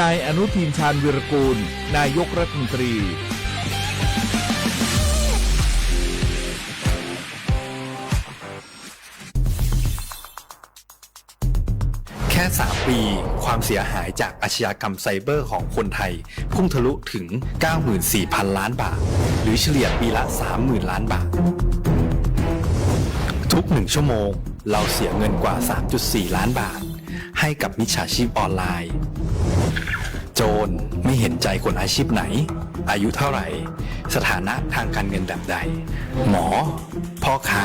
นายอนุทิน ชาญวีรกูล นายกรัฐมนตรี แค่ สาม ปี ความเสียหายจากอาชญากรรมไซเบอร์ของคนไทยพุ่งทะลุถึง เก้าหมื่นสี่พันล้านบาท หรือเฉลี่ยปีละ สามหมื่นล้านบาท ทุกหนึ่งชั่วโมง เราเสียเงินกว่า สามจุดสี่ล้านบาท ให้กับมิจฉาชีพออนไลน์ โจรไม่เห็นใจคนอาชีพไหน อายุเท่าไหร่ สถานะทางการเงินแบบใด หมอ พ่อค้า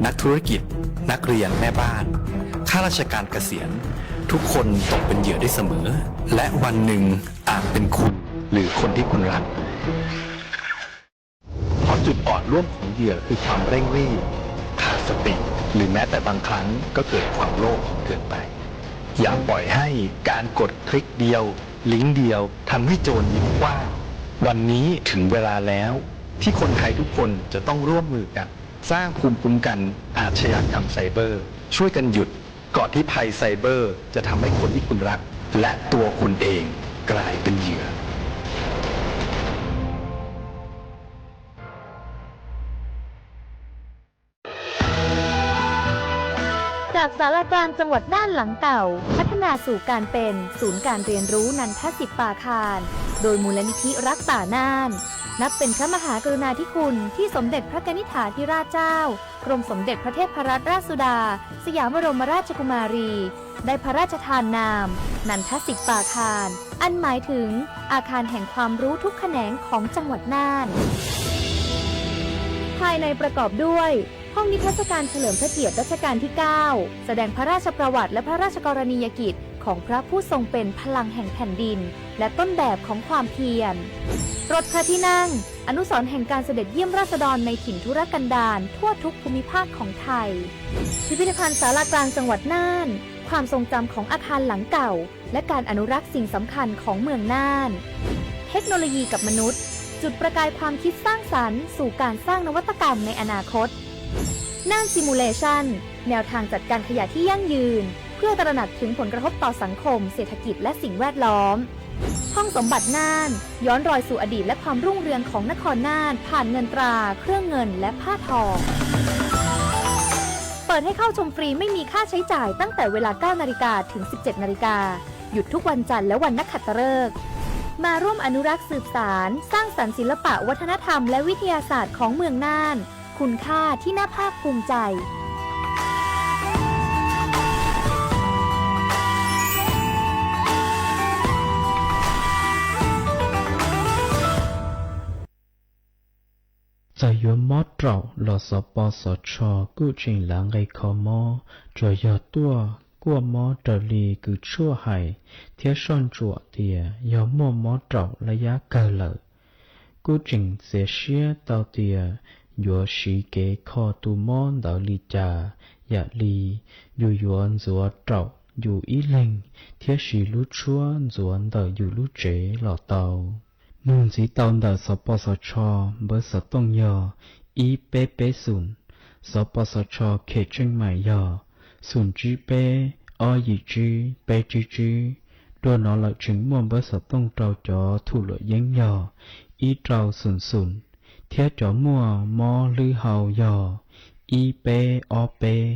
นักธุรกิจ นักเรียน แม่บ้าน ข้าราชการเกษียณ ทุกคนตกเป็นเหยื่อได้เสมอ และวันหนึ่งอาจเป็นคุณ หรือคนที่คุณรัก เพราะจุดอ่อนร่วมของเหยื่อคือความเร่งรีบ ขาดสติ หรือแม้แต่บางครั้งก็เกิดความโลภเกินไป อย่าปล่อยให้การกดคลิกเดียว ลิงก์เดียว ทำให้โจรยิ้มกว้าง วันนี้ถึงเวลาแล้วที่คนไทยทุกคนจะต้องร่วมมือกัน สร้างภูมิคุ้มกันอาชญากรรมไซเบอร์ ช่วยกันหยุด ก่อนที่ภัยไซเบอร์จะทำให้คนที่คุณรัก และตัวคุณเองกลายเป็นเหยื่อ จากศาลากลางจังหวัดน่านหลังเก่า พัฒนาสู่การเป็นศูนย์การเรียนรู้นันทสิปปาคาร โดยมูลนิธิรักป่าน่าน นับเป็นพระมหากรุณาธิคุณที่สมเด็จพระกนิษฐาธิราชเจ้า กรมสมเด็จพระเทพรัตนราชสุดา สยามบรมราชกุมารี ได้พระราชทานนาม นันทสิปปาคาร อันหมายถึงอาคารแห่งความรู้ทุกแขนงของจังหวัดน่าน ภายในประกอบด้วย ห้องนิทรรศการเฉลิมพระเกียรติรัชกาลที่ เก้า แสดงพระราชประวัติและพระราชกรณียกิจของพระผู้ทรงเป็นพลังแห่งแผ่นดิน และต้นแบบของความเพียร รถพระที่นั่ง อนุสรณ์แห่งการเสด็จเยี่ยมราษฎรในถิ่นทุรกันดารทั่วทุกภูมิภาคของไทย พิพิธภัณฑ์ศาลากลางจังหวัดน่าน ความทรงจำของอาคารหลังเก่า และการอนุรักษ์สิ่งสำคัญของเมืองน่าน เทคโนโลยีกับมนุษย์ จุดประกายความคิดสร้างสรรค์สู่การสร้างนวัตกรรมในอนาคต น่าน Simulation แนวทางจัดการขยะที่ยั่งยืน เพื่อตระหนักถึงผลกระทบต่อสังคม เศรษฐกิจ และสิ่งแวดล้อม ห้องสมบัติน่าน ย้อนรอยสู่อดีตและความรุ่งเรืองของนครน่าน ผ่านเงินตรา เครื่องเงิน และผ้าทอ เปิดให้เข้าชมฟรีไม่มีค่าใช้จ่ายตั้งแต่เวลา เก้านาฬิกา ถึง สิบเจ็ดนาฬิกา หยุดทุกวันจันทร์และวันนักขัตฤกษ์ มาร่วมอนุรักษ์สืบสาน สร้างสรรค์ศิลปะวัฒนธรรมและวิทยาศาสตร์ของเมืองน่าน คุณค่าที่น่าภาคภูมิใจ Txawm yuav mob raum los xov pos xov tsho kuj tseem lav nqe kho mob, tsuas yog tuaj kuaj mob raws li kws tshuaj hais thiab soj ntsuam tias yog muaj mob raum laj yab kawg lawm. Kuj tseem txiav siab tau tias yuav siv kev kho tus mob ntawd li cas, yam li yus yuav ntxuav raum yus ib leeg thiab siv lub tshuab ntxuav ntawm yus lub tsev los tau. Mus ntxiv tau ntawm xov pos xov tsho npawb xov tooj yog ib peb peb xoom, xov pos xov tsho Khem Tseej Maim yog xoom tsib peb ob yim tsib peb tsib tsib. Dua no lawm tseem muaj npawb xov tooj rau cov thum luam yeeb yog ib rau xoom xoom, thiab cov muaj mob hlwb hau yog ib peb ob peb.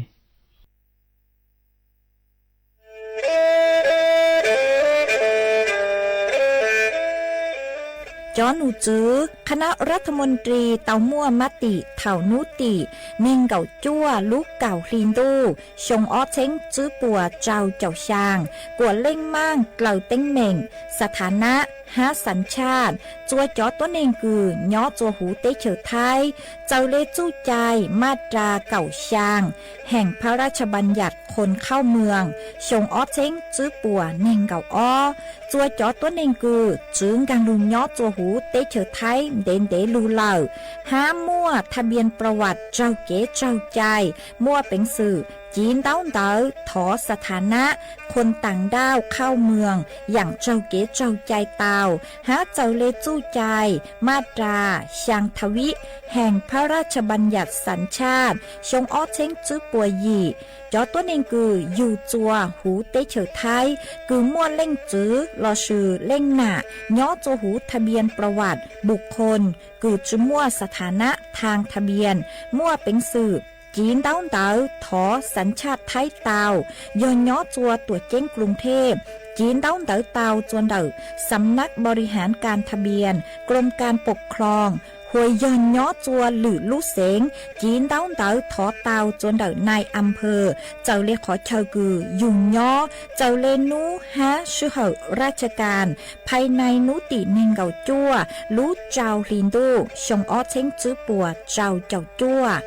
จอหนูจือ คณะรัฐมนตรี tau muaj mab tim thaum hnub tim neeg nkaum cuaj lub kaum hli ntuj xyoo ob txheeb tswb puas rau caum xyaa, kuas leej maaj dlaws teeb meem, สถานะ hab สัญชาติ txua cov tuab neeg kws nyob txua huv teb chaws Thaib, txawm le txuj cai maj ras kaum xyaa แห่งพระราชบัญญัติคนเข้าเมือง xyoo ob txheeb tswb puas neeg nkaum ob. Txua cov tuab neeg kws txwv nkaag lug nyob txua huv teb chaws Thaib ntev ntev lug lawm, hab muaj ทะเบียนประวัติ raug kev raug cai, muaj peev xwm Civ ntaub ntawv thov xa tha nab khuam tam nrauj khauj mws yaam raug kev tsaug cai tau hab txawm le txuj cai maj ras xyaa tha vib hees phab raj tshaj npaaj yam xav tshaj xyoo ob txheeb tswb puas yim. Cov tuab neeg kws yug txua huv teb chaws Thaib kws muaj leej txwv lossis leej nam nyob txua huv tha npias pla vam bus khoos kws tsi muaj xa tha nab thaj tha npias, muaj peev xwm civ ntaub ntawv thov xav tshaj Thaib tau, yog nyob txua tuam ceeb Kloos Thej, civ ntaub ntawv tau txua ntawm Xam nab Npau Ri Haav Kas Tha Npias, Kloos Kas Pam Khloos, hos yog nyob txua lwm lub xeev, civ ntaub ntawv thov tau txua ntawm nai a phawm, txawm le qhov chaw kws yug nyob, txawm le nub hab sij hawm raj tshaj kas, phaj nai nub tim neeg nkaum cuaj lub rau hli ntuj xyoo ob txheeb tswb puas rau caum cuaj.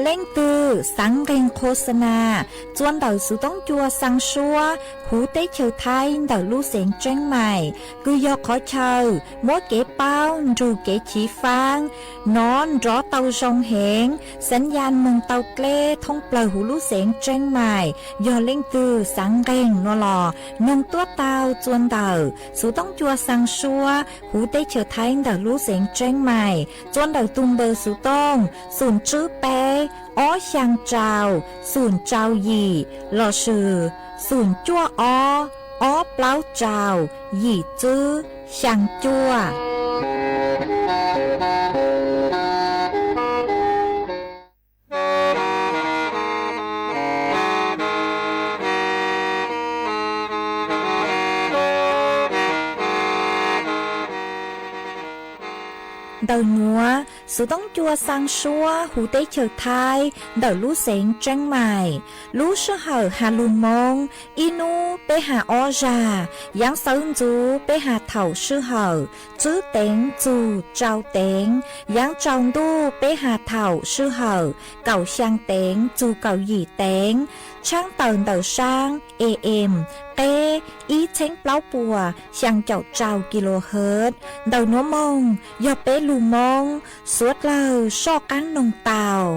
Leej twg xaav nqeeg qhua xa nas txua ntawm xuv toob cua xaa suab huv teb chaws Thaib ntawm lub xeev Tseeb Mais, kws yog qhov chaw muab kev paub nrug kev chiv faab nov nrov tau zoo heev, xaav yaj moog tau dleb thoob plawg huv lub xeev Tseeb Mais. Yog leej twg xaav nqeeg nuav los noog tuab tau txua ntawm xuv toob cua xaa suab huv teb chaws Thaib ntawm lub xeev Tseeb Mais, txua ntawm tug npawb xuv tooj xum tswb peb ob xyaa rau xum rau yim lossis xum cuaj ob ob plaub rau yim tswb xyaa cuaj. Ntawm nuav, xuv toob cua xaa suab huv teb chaws Thaib ntawm lub xeev Tseeb Mais, lub sij hawm has lug Moob, ib nub peb has ob zag, yaav sawv ntxuv peb has thaum sij hawm tswb teev txug rau teev, yaav tsaus ntuj peb has thaum sij hawm kaum xyaa teev txug kaum yim teev, tshaab tawm ntawm saab A M qeb ib txheeb plaub puas xyaa caum rau kilohertz. Ntawm nuav moog yog peb lug Moob, suav dlawg soj qaab noog tau.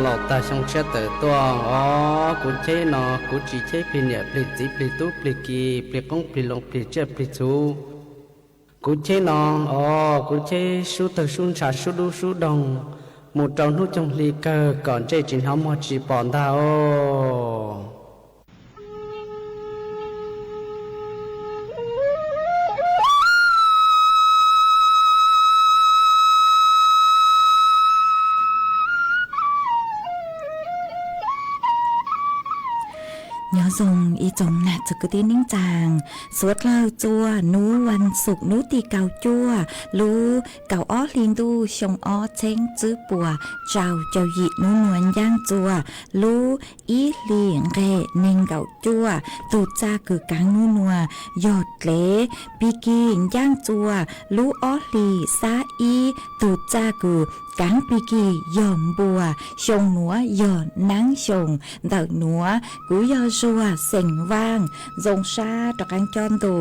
Los tag xyoo tshiab tawm tuaj os, kuv cheb no kuv tsis cheb plig niam plig txiv plig tub plig ki, plig qoob plig loo plig tsiaj plig txhu. Kuv cheb no os, kuv cheb sub tawg sub ntshav sub dub sub doog, mus rau hnub coog hli kawg kom ntsej tsis hnov muag tsis pom ntag os. Nyob zoo ib tsoom nam txiv kwv tij neej tsaa, suav dlawg txua nub vas xuv nub tim kaum cuaj lub kaum ob hli ntuj xyoo ob txheeb tsib puas rau caum yim nub nua ncaaj txua lub ib hlis nqe neeg nkaum cuaj tug txaj kws kaav nub nua yog dlev, pig kig ncaaj txua lub ob hlis xab ib tug txaj kws kaav pig kig yog npua, xyoo nuav yog naab xyoo ntawm nuav. Kuv yog Zuag xeem Vaaj, zoo sab rov qaab coj ntu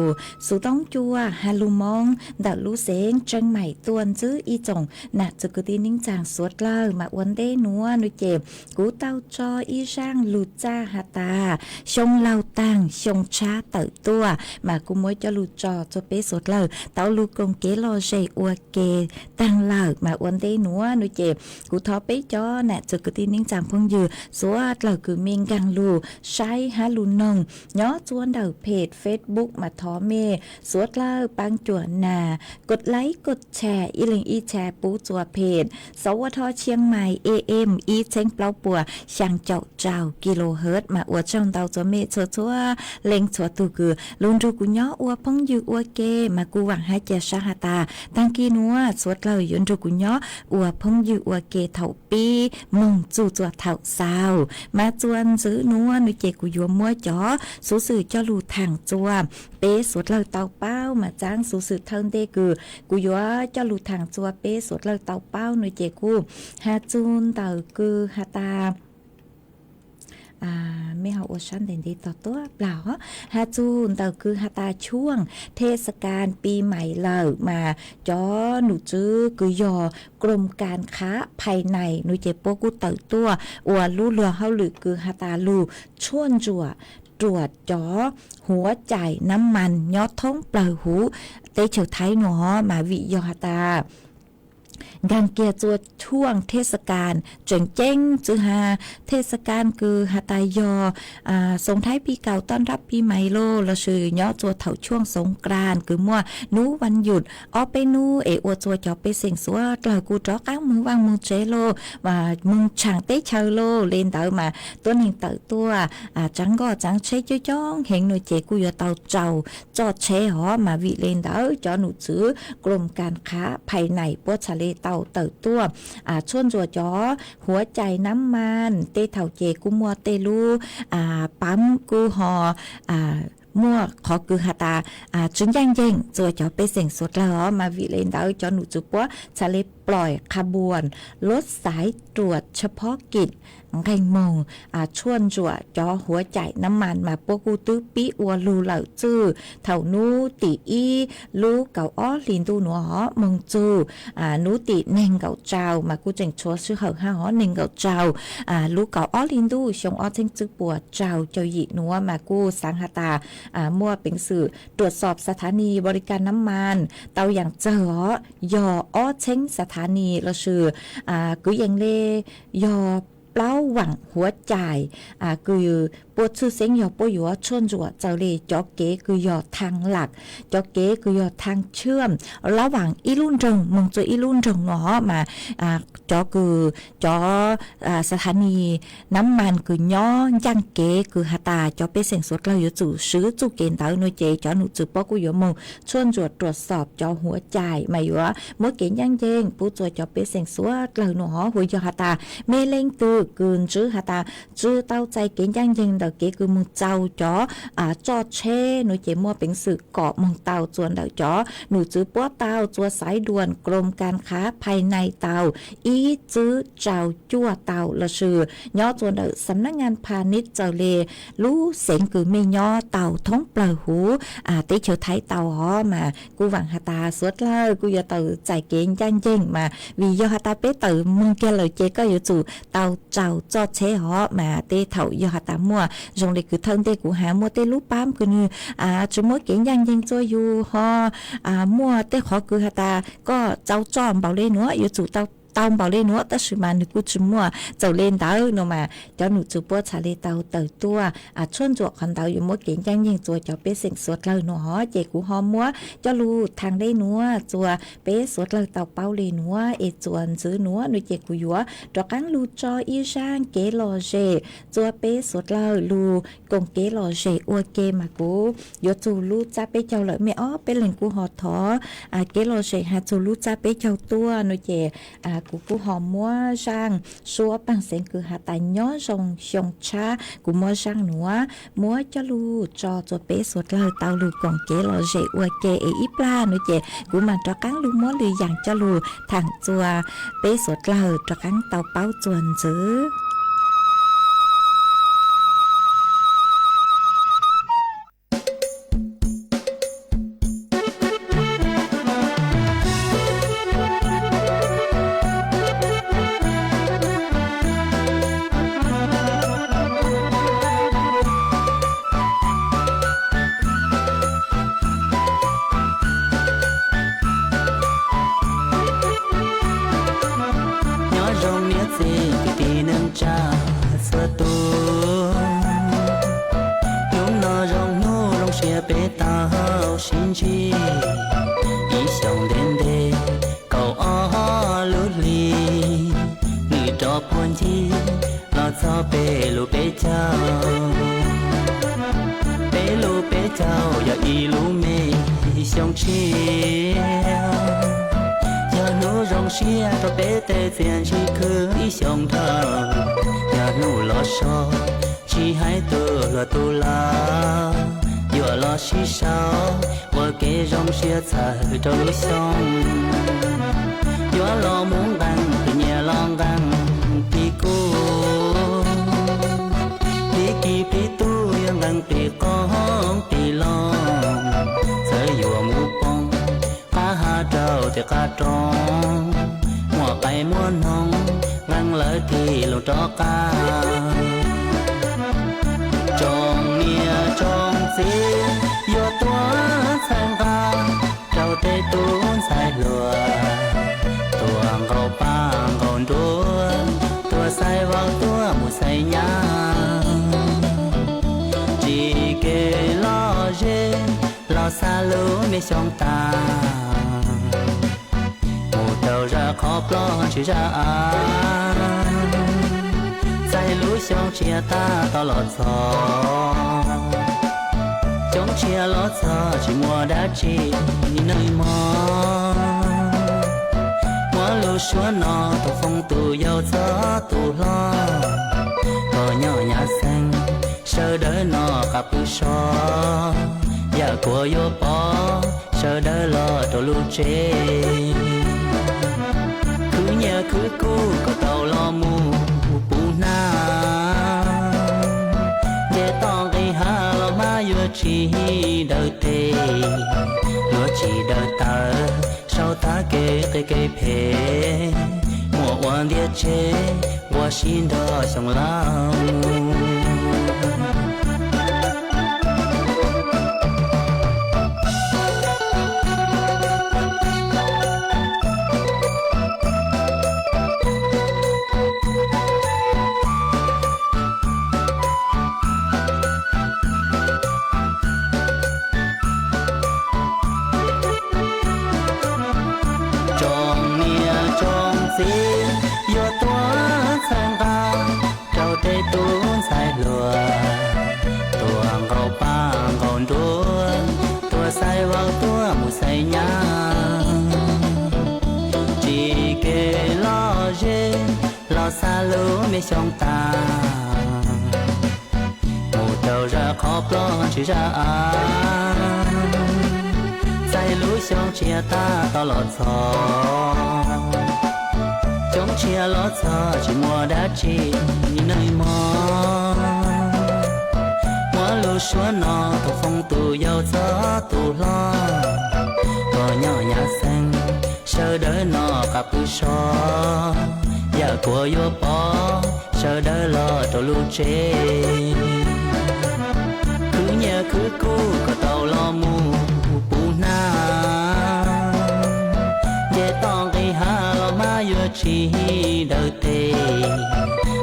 xuv toob cua ha lug Moob ntawm lub xeev Tseeb Maim tuaj ntsib ib tsoom nam txiv kwv tij neej tsaa suav dlawg mas ua ntej nuav nua ces kuv tau tso ib zaaj lug txaj has tas xyoo laug taag xyoo tshab tawm tuaj mas kuv muab coj lug tso txug peb suav dlawg tau lug koom kev lom zem ua ke taag lawm mas ua ntej nuav nua ces kuv thov peb cov nam txiv kwv tij neej tsaa phooj ywg suav dlawg kws mej nkaag lug saib hab lug noog nyob txuas ntawm phem Facebook mas thov mej suav dlawg paab cuam nas kod laib kod tshare ib leeg ib tshare pub txua phem Sav Ua Tho Chiang Mai A M ib txheeb plaub puas xyaa caum rau kilohertz mas ua tsaug ntau txua mej txhua txhua leej txhua tug kws lug nrug kuv nyob ua phooj ywg ua ke mas kuv vaam hab ca sab has tas taag kis nuav suav dlawg yuav nrug kuv nyob ua phooj ywg ua ke thaum pib moog txug txua thaum xaus mas txua ntxiv nuav nua ces kuv yuav muab cov xuv xwm coj lug thaam txua peb suav dlawg tau paub mas txav xuv xwm thawj ntej kws kuv yuav coj lug thaam txua peb suav dlawg tau paub nua ces kuj has txug ntawm kws has tas mej ho ua sab ntev ntev tog tuab plag os, has txug ntawm kws has tas ช่วงเทศกาลปีใหม่ lawm mas cov num tswv kws yog กรมการค้าภายใน nua ces puab kuj tawm tuaj ua lub luag hauj lwm kws has tas lug tshuaj ntsuam ruam cov huav cais nab mas nyob thoob plawg huv teb chaws Thaib nua os mas vim yog has tas nkaag kiag txua ช่วงเทศกาล tseem ceeb txwv has เทศกาล kws has tas yog ส่งท้ายปีเก่า ต้อนรับปีใหม่ lauj lossis nyob txua thaum ช่วงสงกรานต์ kws muaj nub vas yuj ob peb nub es ua txua cov pej xeem suav dlawg kuj rov qaab moog vaaj moog tsev lauj, moog tshaam teb chaws lauj le ntawd mas tuab neeg tawm tuaj tsaav nkoj tsaav tsheb coob coob heev nua ces kuj yuav tau tsaus txoj tsheb hov mas vim le ntawd cov num tswv กรมการค้าภายใน puab txhad le tau tawm tuaj tshuaj ntsuam cov huav cais nab mas tej thaum ces kuj muaj tej lub paab kuj ho muaj qhov kws has tas tsi ncaaj nceeg txua cov pej xeem suav dlawg hov mas vim le ntawd cov num tswv puab txhad le ปล่อยขบวนรถสายตรวจเฉพาะกิจ nqeeg moog tshuaj ntsuam cov huav cais nab mas mas puab kuj twb pib ua lug lawm txwj thaum nub tim ib lub kaum ob hli ntuj nua hov moog txug nub tim neeg nkaum rau mas kuj tseem tshuav sij hawm hab hov neeg nkaum rau lub kaum ob hli ntuj xyoo ob txheeb tsib puas rau caum yim nua mas kuj xaav has tas muaj peev xwm ตรวจสอบสถานีบริการน้ำมัน tau yaam txawg hov yog ob txheeb สถานี lossis kwv yees le yog plaub vaam huav cais kws puab txhwj xeeb yog puab yuav tshuaj ntsuam txawm le cov kev kws yog ทางหลัก cov kev kws yog ทางเชื่อม lab vaam ib lub nroog moog txua ib lub nroog nua hov mas cov kws cov สถานีน้ำมัน kws nyob ncaaj kev kws has tas cov pej xeem suav dlawg yuav tsum swv txuj kev ntawd nua ces cov num tswv puab kuj yuav moog tshuaj ntsuam ตรวจสอบ cov huav cais mas yuav muab kev ncaaj nceeg pub txua cov pej xeem suav dlawg nua hov. Hu yog has tas mej leej twg kws ntsib has tas tsi tau txais kev ncaaj nceeg kev kws moog txaus cov tsoj tsheb nuav ces muaj peev xwm kom moog tau txuas ntawm cov num txwv puab tau, txuas xaiv duam krom kas khav phais nais tau ib txwb rau cuaj tau lossis nyob txuas ntawm xam nab ngas pha nib txawm le lub xeev kws mej nyob tau thoob plawg huv teb chaws Thaib tau hov mas kuv vaam has tas suav dlawg kuj yuav tawm txais kev ncaaj nceeg mas vim yog has tas peb tawm moog kiag lawm ces koj yuav tsum tau rau txoj tsheb hov mas tej thaum yog has tas muaj zoo le kws thawj ntej kuv has muaj tej lub paab kws nwg tsi muab kev ncaaj nceeg txua yug ho muaj tej qhov kws has tas koj txaus tsoj npaum le nuav yuav tsum tau tau npaum le nuav tab sis mas nwg kuj tsi muaj txaus le ntawd no mas cov num txwv puab txhad le tau tawm tuaj tshuab ntsuam qhov ntawd yuav muab kev ncaaj nceeg txua cov pej xeem suav dlawg no hov ces kuv ho muab coj lug thaam le nuav txua peb suav dlawg tau paub le nuav es txuas ntxiv nuav no ces kuv yuav rov qaab lug tso ib zaaj kev lom zem txua peb suav dlawg lug koom kev lom zem ua ke mas kuv yuav txug lub txab peb caug lawm mej ob peb leeg kuj ho thov kev lom zem has txug lub txab peb caug tuaj no ces kuv kuj ho muab zaaj suab paaj xeev kws has tas nyob zoo xyoo tshab kuv muab zaaj nuav muab coj lug tso txua peb suav dlawg tau lug koom kev lom zem ua ke es ib plag no ces kuv maam rov qaab lug muab lwm yaam coj lug thaam txua peb suav dlawg rov qaab tau paub txuas ntxiv. Nyob zoo niam txiv kwv tij neej tsa txhua tus, hnub no zoo hnub zoo siab peb tau sib ntsib. Ib xyoos ntev ntev kaum ob lub hli, nws rov puag ncig los txog peb lub peb caug. Peb lub peb caug yog ib lub me xyoo tshiab, yog hnub zoo siab rau peb tej txiaj ntsig khwv ib xyoos dhau. Yog hnub los so tsis hais tus hluas tus laug, yuav los sib sau ua kev zoo siab txhawm rau lub xyoo. Yuav los mus nqee plig nyiaj los nqee plig kub, plig kis plig tub yuav nqee plig qoob plig loo. Txawm yuav mus poob qab hav rau tim qab roob, muaj qaib muaj noog nqee lawv tig loo rov qab. Tsoom niam tsoom txiv yuav tuav ntxhais nqa rau tej tub ntxhais hluas, tuav nqaus paj nqaus nruas, tuav xaiv vauv tuaj mus xaiv nyab. Tsim kev lom zem los xa lub me xyoo tag, mus rau zaj qhov ploj tsis zaj av. Txais lub xyoo tshiab tab tom los txog, xyoo tshiab los txog tsis muaj dab tsi neej mog. Muab lub suab no tus foom tus yau txog tus hlob, koj nyob nyab xeeb sawv daws no qab pw so, yam kuas yuav pov sawv daws los rau lub tsev. Khwv nyiaj khwv kub kom tau los mus puv hnab, nce toj nqis hav los mas yuav tsis daws tes, yuav tsis daws taw, sau tag kev qias kev phem, muaj ua ntiaj tsev nquag sib nrog xyoo laus. Tsoom niam tsoom txiv yuav tuav ntxhais nqa rau tej tub ntxhais hluas, tuav nqaus paj nqaus nruas, tuav xaiv vauv tuaj mus xaiv nyab. Tsim kev lom zem los xa lub me xyoo tag, Ob ploj tsis zaj av, txais lub xyoo tsiaj tag tau los txog. Xyoo tshiab los txog tsis muaj dab tsi neej mog. Muab lus suab no thov foom tus yau txog tus hlob, kom nyob nyab xeeb sawv daws no qab pw so, yam kuas yuav pov sawv daws los rau lub tsev. Khwv nyiaj khwv kub kom tau los mus puv hnab, nce toj nqis hav los mas yuav tsis daws tes,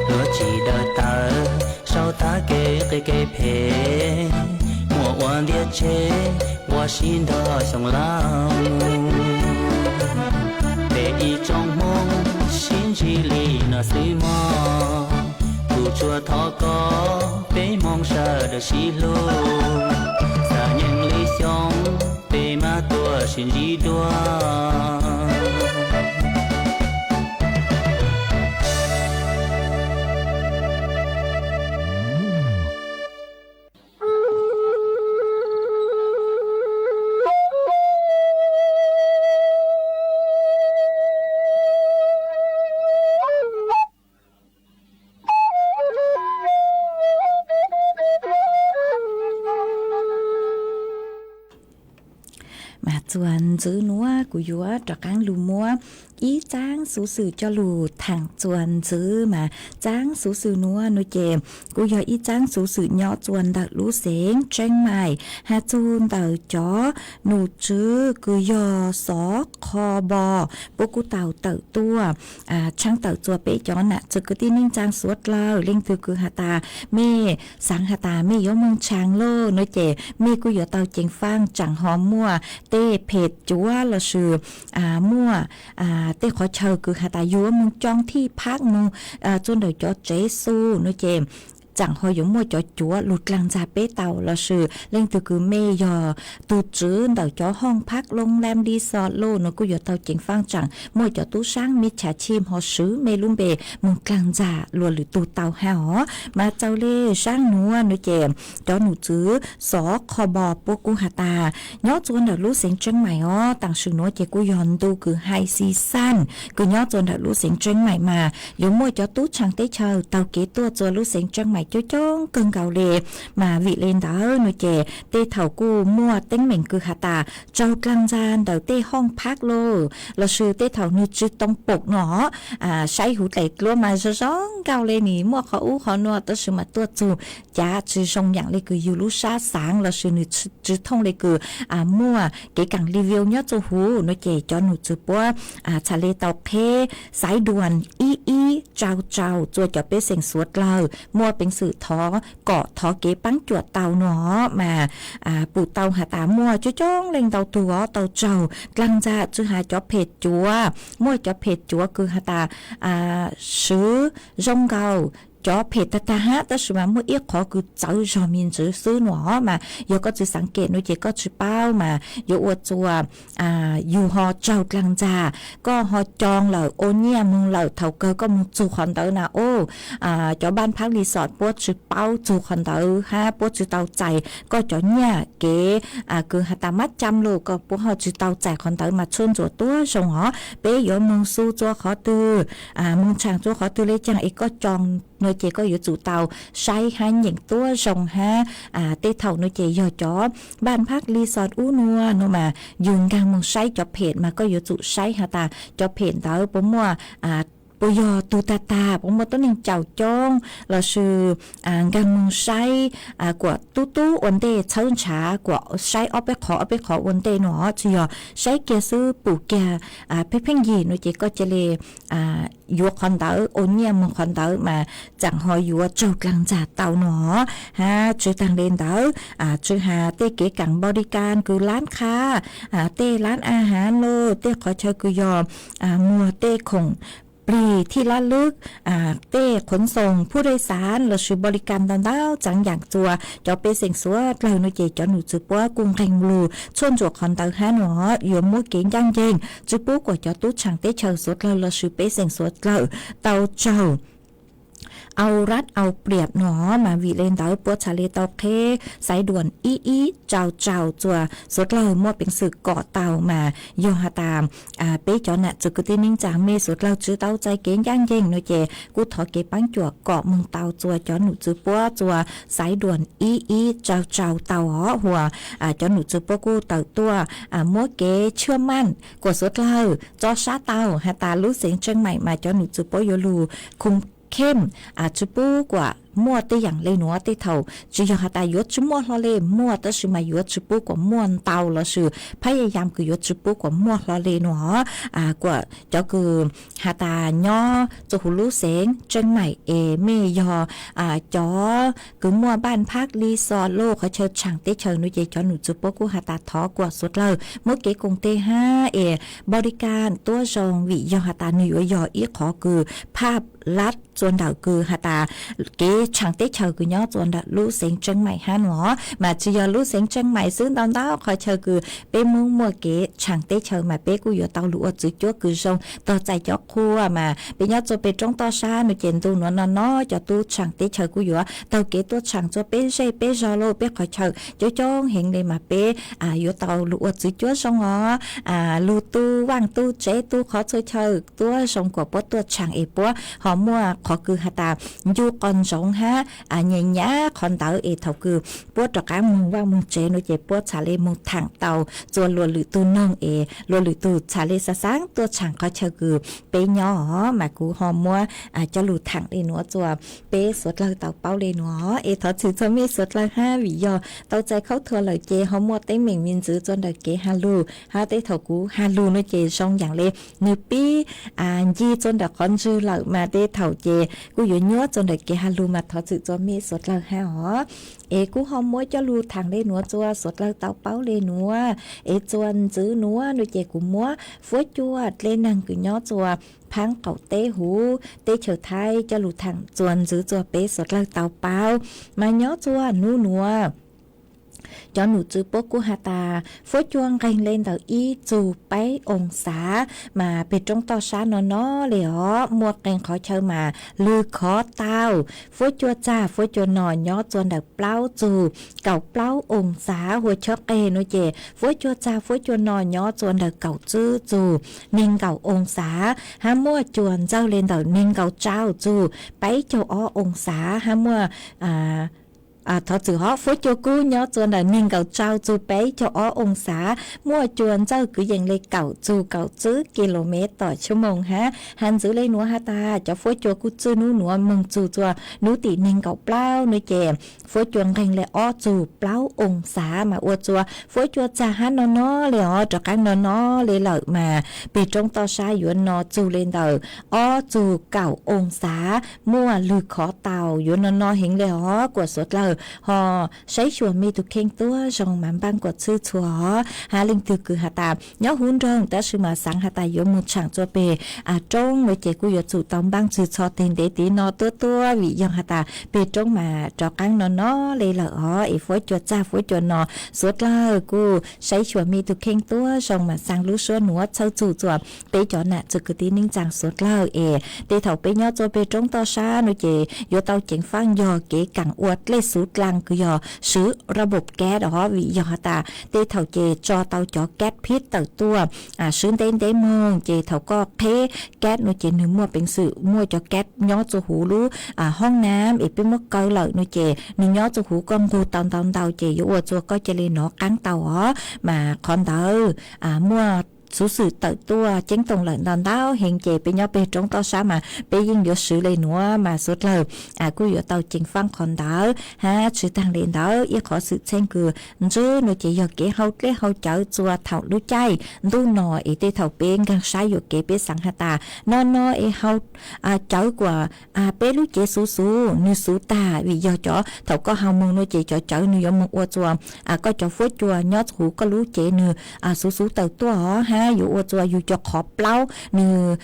luag tsis daws taw, sau tag kev qia kev phem, muaj ua ntiaj tsev ua si nrog xyoo laus. Peb ib tsoom Hmoob sib ntsib li no xwb mog, kuv tsuas thov kom peb Hmoob sawv daws sib hlub, txom nyem li xyoo peb mam tuaj sib ntsib dua. Mas txuas ntxiv nuav kuv yuav rov qaab lug muab ib txaab xuv xwm coj lug thaam txuas ntxiv mas txaab xuv xwm nuav nuav ces kuj yog ib txaab xuv xwm nyob txuas ntawm lub xeev Tseeb Maim has txug ntawm cov num tswv kws yog Xov Kho Npo puab kuj tau tawm tuaj tshaab tawm txuas peb cov nam txwv kwv tij neej tsaa suav dlawg. Leej twg kws has tas mej xaav has tas mej yuav moog tshaav lawm nuav ces mej kuj yuav tau ceev faaj tsaam ho muaj tej phem cuav lossis muaj tej qhov chaw kws has tas yug moog coj thij phab moog txug ntawm cov tsev xu nuav ces tsaam ho yuav muaj cov cuav lug dlaag ntxag peb tau lossis leej twg kws mej yog tug tswv ntawm cov hooj phab loo lam li xo lawm nuav kuj yuav tau ceev faaj tsaam muaj cov tub saab mej chav chim ho swv mej lub npe moog dlaag ntxag luas lwm tug tau hab os. Mas txaus le saab nuav nuav ces cov num tswv Xov Kho Npo puab kuj has tas nyob txuas ntawm lub xeev Tseeb Maim os, taam sim nuav ces kuj yog ntu kws high season kws nyob txuas ntawm lub xeev Tseeb Maim mas yuav muaj cov tub tshaav teb chaws taug kev tuaj txuas lub xeev Tseeb Maim coob coob kawg nkaus le. Mas vim le ntawd nuav ces tej thaum kuj muaj teeb meem kws has tas tsaug dlaag ntxag ntawm tej hooj phab lawm lossis tej thaum nwg tsi too poom nuav, saib huv dlaim dluab mas zoo zoo nkauj le, nwg muaj qhov ub qhov nuav tab sis mas tuaj txug cav tsi zoo yaam le kws yug lub sab xaav lossis nwg tsi thooj le kws muaj kev kaam review nyob txuas huv nuav ces cov num tswv puab txhad le tau qheb xaiv duas ib ib rau rau txuas cov pej xeem suav dlawg muaj peev xwm thov kom thov kev paab cuam tau nuav mas pum tau has tas muaj coob coob leej ntau tug os tau tsaug dlaag ntxag tsi has cov phem cuav, muaj cov phem cuav kws has tas swv zoo nkaus cov phem tag tag hab tab sis mas muaj ib qhov kws txawv zog me ntsis xwb nuav mas yog koj tsi xaav kem nuav ces koj tsi paub mas yuav ua txuas yug ho tsaug dlaag ntxag, koj ho coo lawm ua nyiaj moog lawm thaum kawg koj moog txug qhov ntawd na o cov npaaj phab resort puab tsi paub txug qhov ntawd hab puab tsi tau txais koj cov nyiaj kev kws has tas mab cam lug koj puab ho tsi tau txais qhov ntawd mas tshuaj ntsuam tuab zoo os. Peb yuav moog xu txua qhov twg, moog tshaav txua qhov twg le caag es koj coo nuav ces koj yuav tsum tau saib hab nyeem tuab zoo hab tej thaum nuav ces yog cov npaaj phab resort ub nuav nuav mas yug nkaag moog saib cov phem mas koj yuav tsum saib has tas cov phem ntawd puas muaj puas yog tug tag tag, puas muaj tuab neeg caum coob lossis nkaag moog saib kuas tub tub ua ntej txhawb ntshav kuas saib ob peb qhov ob peb qhov ua ntej nuav tsi yog saib kiag xwb pum kiag pheej pheej yig nuav ces koj ca le yuav qhov ntawd ua nyiaj moog qhov ntawd mas tsaam ho yuav tsaug dlaag ntxag tau nuav. Hab tsi taag le ntawd tsi has tej kev kaam npaus di kas kws laab qha, tej laab a haav lug tej qhov chaw kws yog muag tej khoom plig thij lab lwb, tej khuv xoom phuj dej xaav lossis npaus di kas ntau ntau txaav yaam txua cov pej xeem suav dlawg nuav ces cov num tswv puab kuj nqeeg lug tshuaj ntsuam qhov ntawd hab nuav yuav muab kev ncaaj nceeg tsi pub kuas cov tub tshaav teb chaws suav dlawg lossis pej xeem suav dlawg tau tsaug au rab au pliam no mas vim li ntawd puab txhad li tau qheb xaiv duam ib ib rau rau txuas suav dlawg muaj peev xwm kom tau mas yog has tas peb cov nam txwv kwv tij neej tsaa mej suav dlawg tsi tau txais kev ncaj nceeg no ces kuj thov kev paab cuam kom moog tau txuas cov num txwv puab txuas xaiv duam ib ib rau rau tau os. Huas cov num txwv puab kuj tawm tuaj muab kev tshwj maaj kuas suav dlawg tso sab tau has tas lub xeev Tseej Maim mas cov num txwv puab yuav lug khum kheej tsi pub kuas muaj tej yaam le nuav tej thaum tsi yog has tas yuav tsi muaj hlo le muaj tab sis mas yuav tsi pub kuas muaj ntau los sis phab yaj yaam kws yuav tsi pub kuas muaj hlo le nuav. Kuas cov kws has tas nyob txuas huv lub xeev Tseej Maim es mej yog cov kws muaj npaaj phab li xo loj qhov chaw tshaaj teb chaws no ces cov num txwv puab kuj has tas thov kuas suav dlawg muab kev koom teg hab es npau li kas tuab zoo vim yog has tas nwg yuav yog ib qhov kws phaj lab txuas ntawm kws has tas kev tshaaj teb chaws kws nyob txuas ntawm lub xeev Tseej Maim hab nuav mas tsi yog lub xeev Tseej Maim xwb ntau ntau qhov chaw kws peb Moob muaj kev tshaaj teb chaws mas peb kuj yuav tau lug ua txwv cuab kws zoo tog txais cov qhua mas peb nyob txuas peg roob toj sab no ces ntu nuav no no cov tub tshaaj teb chaws kuj yuav taug kev tuaj tshaaj txuas peb zej peb zog lawm peb qhov chaw coob coob heev le mas peb yuav tau lug ua txwv cuab zoo os. Lug tu vaaj tu tsev tu qhov txhua chaw tuab zoo kuas puab tuaj tshaaj es puab ho muaj qhov kws has tas ncu qos ntsoov hab nyem nyab qhov ntawd es thaum kws puab rov qaab moog vaaj moog tsev no ces puab txhad le moog thaam tau txuas luas lwm tug noog es luas lwm tug txhad le xaav xaav tuaj tshaaj qhov chaw kws peb nyob os mas kuv ho muab coj lug thaam le nuav txuas peb suav dlawg tau paub le nuav es thov txim txog mej suav dlawg hab vim yog tau txais khaub thuas lawm ces ho muaj teeb meem me ntxwv txuas ntawm kev has lug hab tej thaum kuv has lug no ces zoo yaam le nwg pib nci txuas ntawm qhov ntswg lawm mas tej thaum ces kuj yuav nyuab txuas ntawm kev has lug mas thov txim txog mej suav dlawg hab os. Es kuv ho muab coj lug thaam le nuav txuas suav dlawg tau paub le nuav es txuas ntxwv nuav no ces kuv muab fuab cua dle neeg kws nyob txuas phaab qaum teb huv teb chaws Thaib coj lug thaam txuas ntxwv txuas peb suav dlawg tau paub mas nyob txuas nub nuav cov num txwv puab kuj has tas fuab cua nqeeg le ntawm ib txug peb oo xav mas peg roob toj sab no no le os muaj qee qhov chaw mas lwg khov tau. Fuab cua txag fuab cua no nyob txuas ntawm plaub txug kaum plaub oo xav. Huas chawb qeg no ces fuab cua txag fuab cua no nyob txuas ntawm kaum tswb txug neeg nkaum oo xav hab muaj cua ntxawg le ntawm neeg nkaum tsau txug peb caug ob oo xav hab muaj thov txwm hov fuab cua kub nyob txuas ntawm neeg nkaum tsau txug peb caug ob oo xav muaj cua ntxawg kwv yees le kaum txug kaum tswb ki lo mev tom xuab moos hab has ntxwv le nuav has tas cov fuab cua kuj txwj nub nuav moog txug txuas nub tim neeg nkaum plaub no ces fuab cua nqeeg le ob txug plaub oo xav mas ua txuas fuab cua txag hab no no le os rov qaab no no le lawm mas peg roob toj sab yuav no txug le ntawm ob txug kaum oo xav muaj lwg khov tau yuav no no heev le os kuas suav dlawg ho saib xyuas mej tug kheej tuab zoo mas npaaj kuas txhwb txhua os hab leej twg kws has tas nyob huv nroog tab sis mas xaav has tas yuav moog tshaam txuas peg roob no ces kuj yuav tsum tau npaaj txug txho teg ntev tiv no tuab tuab vim yog has tas peg roob mas rov qaab no no le lawm os es fuab cua txag fuab cua no suav dlawg kuj saib xyuas mej tug kheej tuab zoo mas xaa lub suab nuav txhawb txug txuas peb cov nam txwv kwv tij neej tsaa suav dlawg es tej thaum peb nyob txuas peg roob toj sab no ces yuav tau ceev faaj yog kev kaam ua dlej xuv dlaa kws yog swv rau npaum kav os vim yog has tas tej thaum ces tso tau cov kav phib tawm tuaj swv ntev ntev moog ces thaum koj qheb kav no ces nwg muaj peev xwm muaj cov kav nyob txuas huv lub hoob nam es peb muab kaw lawm no ces nwg nyob txuas huv koj nqug tau ntau ntau ces yuav ua txuas koj ca le nov qaab tau os mas qhov ntawd muaj xuv xwm tawm tuaj ceeb toom lawm ntau ntau heev ces peb nyob peg roob toj sab mas peb yeej yuav swv le nuav mas suav dlawg kuj yuav tau ceev faaj qhov ntawd hab tsi taag le ntawd ib qhov xwm txheej kws ntswb no ces yog kev hau dlej hau cawv txuas thaum lub caij ntuj no es tej thaum peb nkaag sab yuam kev peb xaav has tas no no es hau cawv kuas peb lub cev xuv xuv nwg xuv taag vim yog cov thaum koj hau moog no ces cov cawv nwg yuav moog ua txuas koj cov fuab cua nyob txuas huv koj lub cev nwg xuv xuv tawm tuaj os. hab yuav ua txuas yug cov qhov plaub nwg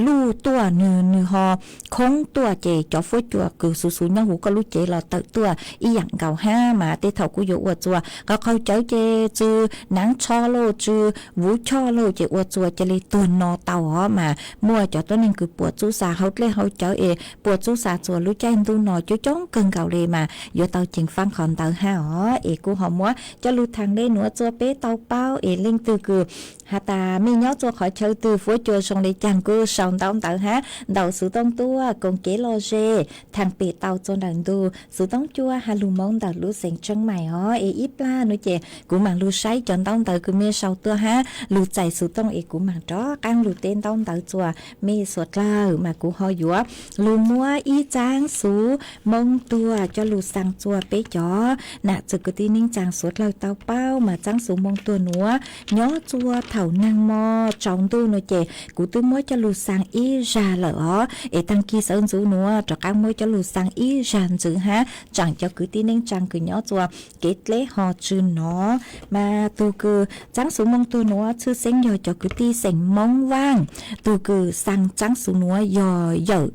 luj tuaj, nwg, nwg ho khoob tuaj ces cov fuab cua kws xuv xuv nyob huv koj lub cev los tawm tuaj ib yaam nkaus hab. Mas tej thaum kuj yuav ua txuas qhov qaug cawv ces tsw naav tsho lauj, tsw vuv choj lauj, ces ua txuas ca le tuag no tau os. Mas muaj cov tuab neeg kws puas txuj xas hauv dlej hauv cawv es puas txuj xas txuas lub caij ntuj no coob coob kawg nkaus le mas yuav tau ceev faab qhov ntawd hab os. Es kuj ho muab coj lug thaam le nuav txuas peb tau paub es leej twg kws has tas mej nyob txuas qhov chaw twg fuab cua zoo le caag kuj sau ntaub ntawv hab ntaus xuv tooj tuaj koom kev lom zem thaam pem tau txuas ntawm ntug xuv tooj cua has lug Moob ntawm lub xeev Tsheeb Mais os. Es ib plag nuav ces kuv maam lug saib cov ntaub ntawv kws mej sau tuaj hab lug txais xuv tooj es kuv maam rov qaab lug teb ntaub ntawv txuas mej suav dlawg. Mas kuv ho yuav lug muab ib tsaab xuv Moob tuag coj lug xaa txuas peb cov nam txwg kwv tij neej tsaa suav dlawg tau paub. Mas tsaab xuv Moob tuag nuav nyob txuas thaum naag mo tsaus ntuj nuav ces kuv twb muab coj lug xaa ib zag lawm os. Es taag kig sawv ntxuv nuav rov qaab muab coj lug xaa ib zag ntxiv hab tsaam cov kwv tij neej tsaa kws nyob txuas kev dleb ho tsw nov. Mas tug kws tsaab xuv Moob tuag nuav tshwj xeeb yog cov kwv tij xeem Moob Vaaj. Tug kws xaa tsaab xuv nuav yog Yawm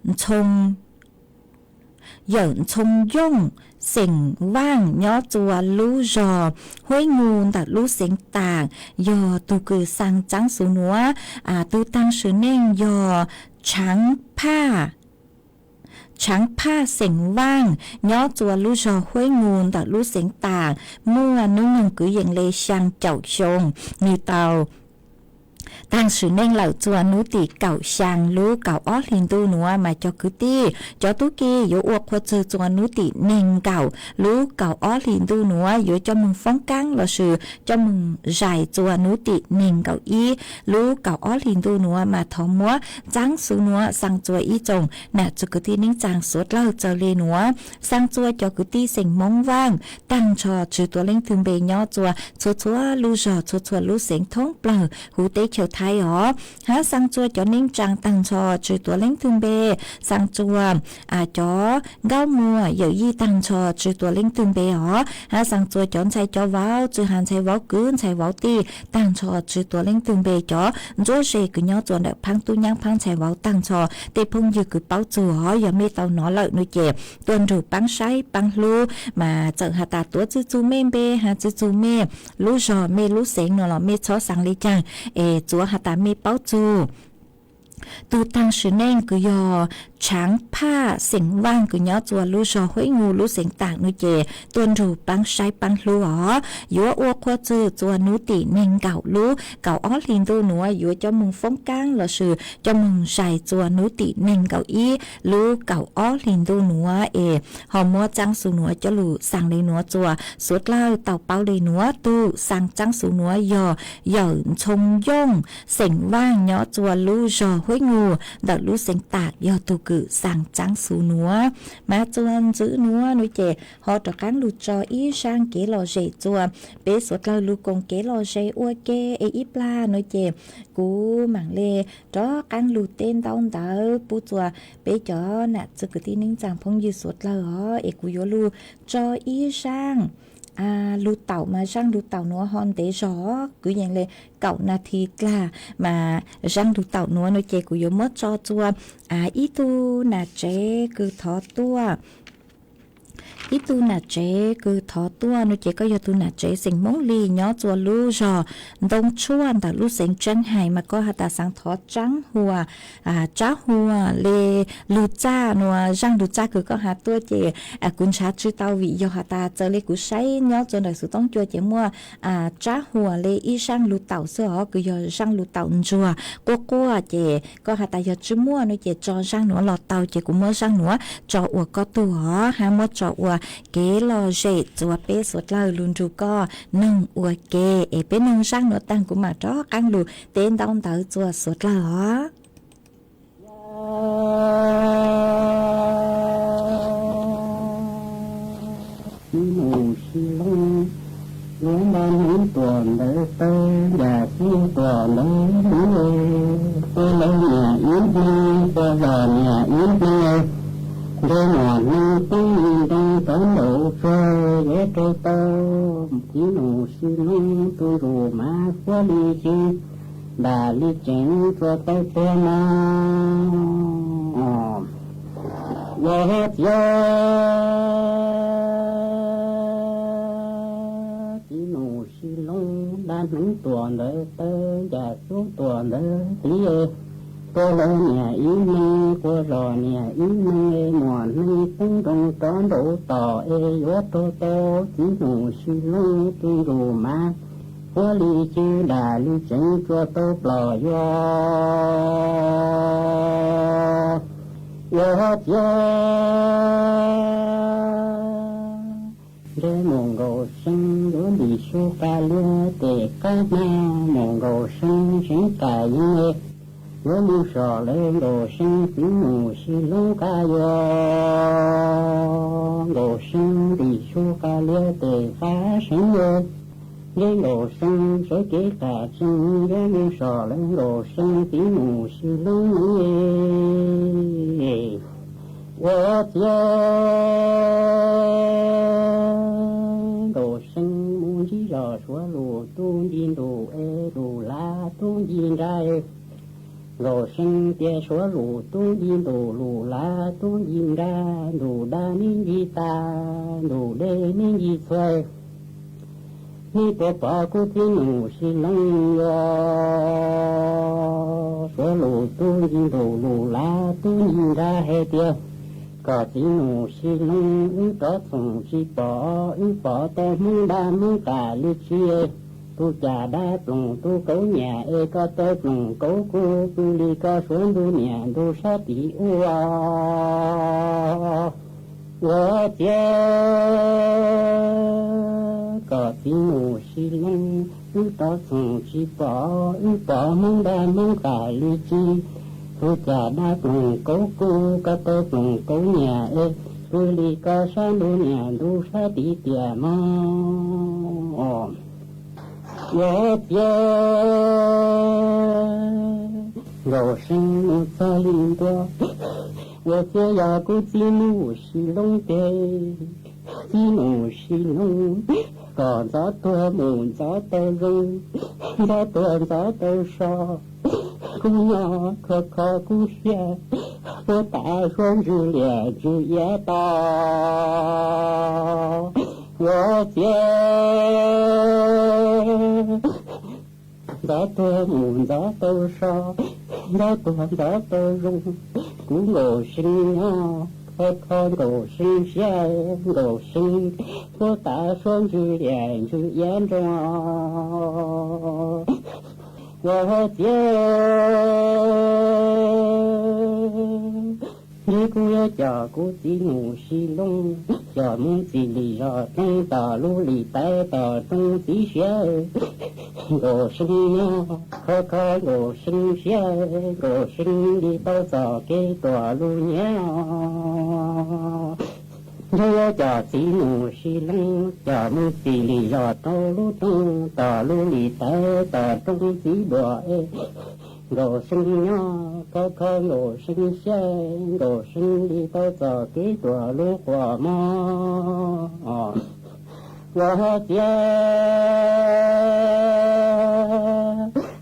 Ntxhoo, Yawm Ntxhoo Yooj, xeem Vaaj, nyob txuas lub zog Huab Nyug ntawm lub xeev Taam, yog tug kws xaa tsaab xuv nuav. Tug taag sim neej yog Tshaav Phaj, Tshaav Phaj xeem Vaaj, nyob txuas lub zog Huab Nyug ntawm lub xeev Taam, muaj nub nyoog kwv yees le xyaa caum xyoo. Nwg tau taag sim neej lawm txuas nub tim kaum xyaa lub kaum ob hli ntuj nuav. Mas cov kwv tij cov tub ki yuav ua qhua txwg txuas nub tim neeg nkaum lub kaum ob hli ntuj nuav, yuav coj moog foob kaab lossis coj moog zais txuas nub tim neeg nkaum ib lub kaum ob hli ntuj nuav. Mas thov muab tsaab xuv nuav xaa txuas ib tsoom nam txwg kwv tij neej tsaa suav dlawg txawg le nuav, xaa txuas cov kwv tij xeem Moob Vaaj taag nrho tsw tuav leej twg npe nyob txuas txhua txhua lub zog txhua txhua lub xeev thoob plawg huv teb chaws Thaib os. Hab xaa txuas cov neej tsaa taag nrho tsw tuav leej twg npe, xaa txuas cov nkauj muam yawm yij taag nrho tsw tuav leej twg npe os. Hab xaa txuas cov ntxhais cov vauv, tsw has ntxhais vauv kwv ntxhais vauv tij taag nrho tsw tuav leej twg npe. Cov ntsuab ze kws nyob txuas ntawm phaab tub nyaab phaab ntxhais vauv taag nrho tej phooj ywg kws paub txug os, yog mej tau nov lawm nuav ces tuaj nrug paab saib paab hlub. Mas txawm has tas tuav tsi txug mej npe, has tsi txug mej lub zog mej lub xeev nuav los mej txhob xaa le caag, es tsuav has tas mej paub txug tug taag sim neej kws yog Tshaav Phaj xeem Vaaj kws nyob txuas lub zog Huab Nyug lub xeev Taam nuav ces tuaj nrug paab saib paab hlub os. Yuav ua qhua txwg txuas nub tim neeg nkaum lub kaum ob hli ntuj nuav, yuav coj moog foob kaab lossis coj moog zais txuas nub tim neeg nkaum ib lub kaum ob hli ntuj nuav. Es ho muab tsaab xuv nuav coj lug xaa le nuav txuas suav dlawg tau paub le nuav. Tug xaa tsaab xuv nuav yog Yawm Ntxhoo Yooj xeem Vaaj nyob txuas lub zog Huab Nyug ntawm lub xeev Taam yog tug kws xaa tsaab xuv nuav. Mas txuas ntxiv nuav nuav ces ho rov qaab lug tso ib zaaj kev lom zem txuas peb suav dlawg lug koom kev lom zem ua ke. Es ib plag nuav ces kuv maam le rov qaab lug teb ntaub ntawv pub txuas peb cov nam txwg kwv tij neej tsaa phooj ywg suav dlawg os. Es kuv yuav lug tso ib zaaj lug taum, mas zaaj lug taum nuav ho ntev zog, kwv yees le kaum nas this dlaag. Mas zaaj lug taum nuav nuav ces kuv yuav muab tso txuas ib tug nam tsev kws thov tuaj. Ib tug nam tsev kws thov tuaj nuav ces koj yog tug nam tsev xeem Moob Lis nyob txuas lub zog Ntoo Tshuaj ntawm lub xeev Tseeb Hais, mas koj has tas xaav thov tsaab huas, tsaab huas le lug txaj nuav. Zaaj lug txaj kws koj has tuaj ces kuv nrhav tsi tau vim yog has tas txawm le kuv saib nyob txuas ntawm xuv toob cua ces muaj tsaab huas le ib zaaj lug taum xwb os, kws yog zaaj lug taum ntsuag quaj quaj. Ces koj has tas yog tsi muaj nuav ces tso zaaj nuav los tau, ces kuv muab zaaj nuav tso ua koj tug os, hab muab tso ua kev lom zem txuas peb suav dlawg lug nrug koj noog ua ke. Es peb noog zaaj nuav taag kuv maam rov qaab lug teb ntaub ntawv txuas suav dlawg os. Mus sib loo, yuav npaj hnub tuam ntawv tawg, yam sib tuam ntawv hnub, tuaj lawv niam ib hnub, tuaj zos niam ib hnub, nte muam hnub tib ntoo tov ntaus tsuag, yev rau tau Txiv Nus Sib Loob tus ntsuj mas huab li xwb, ntam li tseev tsuas tau tuag no. Ua txiav Txiv Nus Sib Loob dab hneev tuam ntawd tawg, ncas xub tuam ntawd tiv, tua lawv niam ib neeg, quas zos niam ib neeg, muam neeg poob nroo rov nraud tom es yuav tuag tau. Txiv Nus Sib Loob tus ntsuj mas huab li xwb, ntam li tseev tsuas tau plaws yuav. Ua txiav ntshe mus nkaus seev yuav ntim su qa liab tes qab hmab, mus nkaus seev seev qas yeeb, yuav mus so lawv nkaus seev Txiv Nus Sib Loob qab yuav, nkaus seev ntim su qa liab tes qab seev. Ntshe nkaus seev sawv kev qas seev yuav mus so lawv nkaus seev Txiv Nus Sib Loob ne. Ua txiav nkaus seev mus ntsib zos Suav Lus tub nci ntus es Lus Lav tub nci nra. Nkaus seev tias Suav Lus tub nci ntus, Lus Lav tub nci nra, ntus dab neb nci tas, ntus deb neb nci txhua. Neb puas pom kuv Txiv Nus Sib Loob yuav? Suav Lus tub nci ntus, Lus Lav tub nci nra hais tias, kom Txiv Nus Sib Loob wb rov txhoom tsis pom, wb pom tau Hmoob dab Hmoob qas li tsis. Tus cas dab ploog tus kauv nyiam es koj tau ploog kauv kuv, pw li koj Suav ntuj niam ntuj sab tim ua. Ua txiav kom Txiv Nus Sib Loob wb rov txhoom tsis pom, wb pom Hmoob dab Hmoob qas li tsis. Tus cas dab ploog kauv kuv, koj tau ploog kauv nyiam es, pw li koj sab ntuj niam ntuj sab tim tiam mog. Ua txiav nkaus seev mus txog li ntua, ua txiav yog kuv Txiv Nus Sib Loob tiag. Txiv Nus Sib Loob, kom ntxov tuag mus ntxov tau zoo, ntxov tuag ntxov tau so. Kuv nyob kho kho kuv siab, kuv tas suab ntsws liam ntsws iav to. Ua txiav ntxov tuag mus ntxov tau so, ntxov tuag ntxov tau zoo. Kuv nkaus seev nyob kho kho nkaus seev siab, nkaus seev kuv tas suab ntsws liam ntsws iav nroo. Ua txiav ntshe kuv yuav coj kuv Txiv Nus Sib Loob coj mus txis li zos roob, tom lub lim taiv tom roob txiv siab. Nkaus seev nyob kho kho nkaus seev siab, nkaus seev li tau txoj kev tuam lub nyiav. Ntshe yuav coj Txiv Nus Sib Loob coj mus txis li zos rau lub roob, tom lub lim taiv tom roob txiv duam es. Nkaus seev nyob kho kho nkaus seev siab, nkaus seev li tau txoj kev tuam lub quas mog. Ua txiav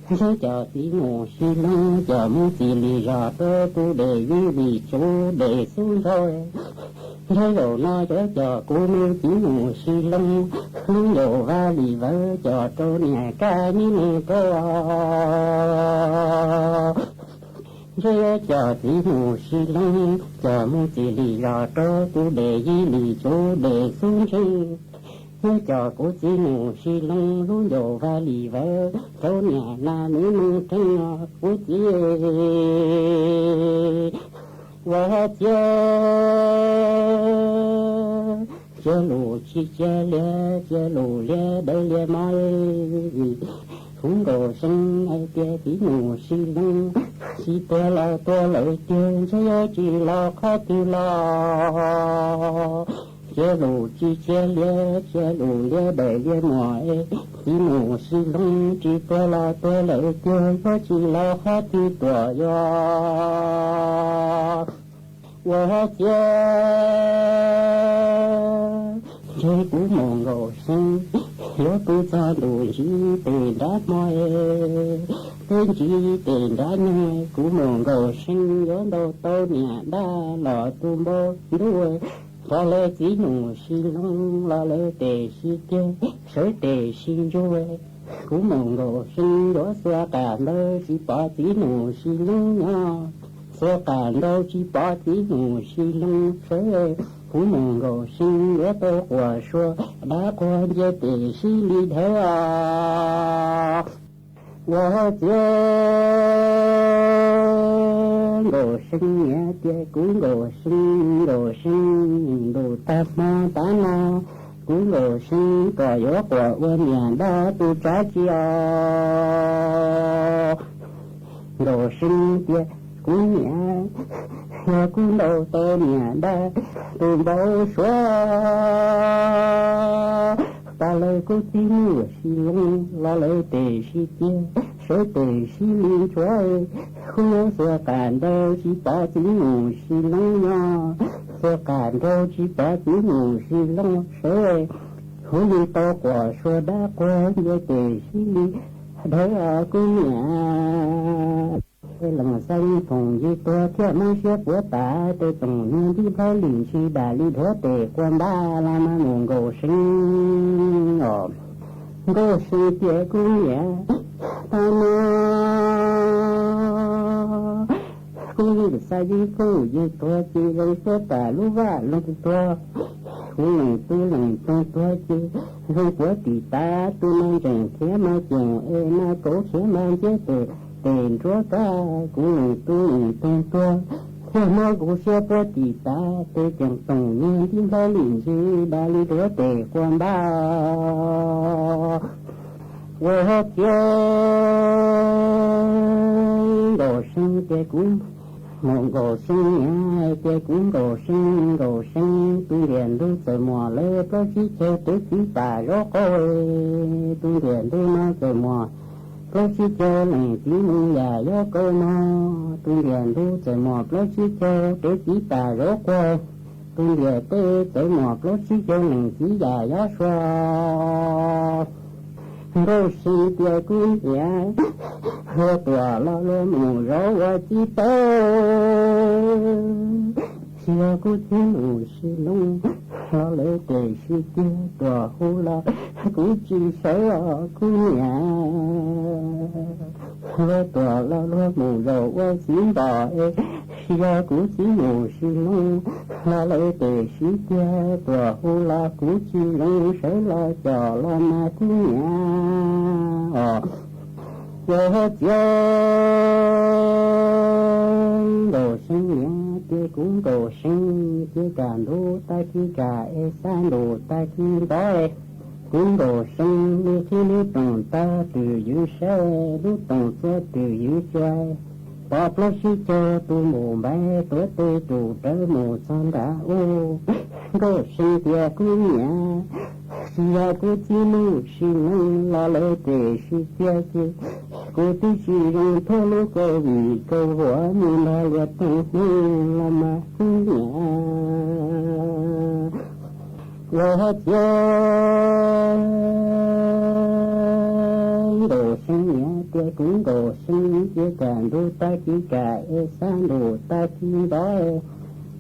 ntshe coj Txiv Nus Sib Loob coj mus txis li zos rau kuv dej yib li tsub dej xub ntsau. Ntshe zaum no yuav coj kuv mus Txiv Nus Sib Loob lub ncaus vaj li vawv coj rau niam kab nib neeg rau. Ntshe yuav coj Txiv Nus Sib Loob coj mus txis li zos rau kuv dej yib li tsub dej xub ntsau. Yuav coj kuv Txiv Nus Sib Loob lub ncaus vaj li vawv rau niam nas nib neeg rau kuv txiv. Ua txiav, cia lus tsis cia liab, cia lus liab dawb liab mog. Kuv nkaus seev hais tias Txiv Nus Sib Loob, tsis tuag los tuag lawm tiag, ntshe yuav tsis los qhov twg los. Cia lus tsis cia liab, cia lus liab dawb liab mog. Txiv Nus Sib Loob, tsis tuag los tuag lawm tiag, yuav tsis los qhov twg tuaj yuav. Ua txiav, ntshe kuv mus nkaus seev, Yuav pw txog ntuj ntsib tes nrab hmo, peb ntsib tes nrab nyoog, kuv mus nkaum see yuav ntaus tau niam dab los tus npau ntuj. Pom lawv txiv nus sib loo, los lawv tes sib tiag, sawv tes sib ntsuag. Kuv mus nkaum see yuav xuas qam ntawd, tsis pom txiv nus sib loo nyob, xuas qam ntawd tsis pom txiv nus sib loo sawv. Kuv mus nkaum see yuav tau quas sua, dab quas nce tes sib li dhawv os. Ua txiav nkaum see niam tias kuv nkaum see, nkaum see ntuj tag hmo tav no, kuv nkaum see kom yuav quas ua niam dab tus tsav tsis os. Nkaum see tias kuv niam, yog kuv ntaus tau niam dab tus npau suav, pom lawv kuv txiv nus sib loo, los lawv tes sib tiag, sawv tes sib li ntsuag. Kuv yuav xuas qam ntawd tsis pom txiv nus sib loo nyob, xuas qam ntawd tsis pom txiv nus sib loo sawv. Kuv li tau quas sua dab quas nce tes sib li dhawv os kuv niam. Lees xav yeej phoom yig tuag thiaj mob siab puav tas, tes toom niag ntib nplhaib lim ntshis dam li dhuav tes quas npab los mas mus nkaum see os. Nkaum see tias kuv niam, tag no kuv li xav yeej phoom yig tuag ces zoo puav tas lub vaj loog tuag. Kuv lees tub lees toog tuag ces zoo puav tim tas, tus no ntsees khiav mas coom es mas kauv khiav mas nciab tes, tes nruab kab. Kuv lees tub lees toog tuag thiaj mob kuv siab puav tim tas, tes ceem toom niag ntib nplhaib lim ntshis dam li dhuav tes quas npab ua txiav nkaum see tias kuv, mus nkaum see niam tias kuv nkaum see, nkaum see tus ntiam ntug txawm muas lawv plaub tsib caug peb txiv pam zaub qau. Tus ntiam ntug no txawm muas plaub tsib caug lees txiv mus yam yob kauv no. Tus ntiam ntug txawm muas plaub tsib caug peb txiv pam zaub quag. Tus ntiam teb txawm muas plaub tsib caug lees txiv yam yob sua. Nkaum see tias kuv niam, luag tuam los luag mus zaum ua txiv tau, tsis yog kuv txiv nus sib loo, los lawv tes sib tiag tuam hu los kuv tsis sawv os kuv niam. Luag tuam los luag mus zaum ua txiv npom es, tsis yog kuv txiv nus sib loo, los lawv tes sib tiag tuam hu los kuv tsis zoo sawv los com los mas kuv niam os. Yog txiav nkaum see niam tias kuv nkaum see, cia kam ntug tag kis kam es xab ntus tag kis ntxov. Kuv nkaum see li qhib lub toom tag twm ywv saib, lub toom txua twm ywv xyuas, pom plaub tsib caug tus mus npaiv tuav tes tus rawv mus txog nram ub. Nkaum see tias kuv niam, tsis yog kuv txiv nus sib loo, los lawv tes sib tiag ces kuv twb tsis zoo thuab lub kaus vim kaus vuam mus nrog luag toog hnub los mas kuv niam. Ua txiav nkaum see niam tias kuv nkaum see, cia kam ntug tag kis kam es xab ntus tag kis ntxov.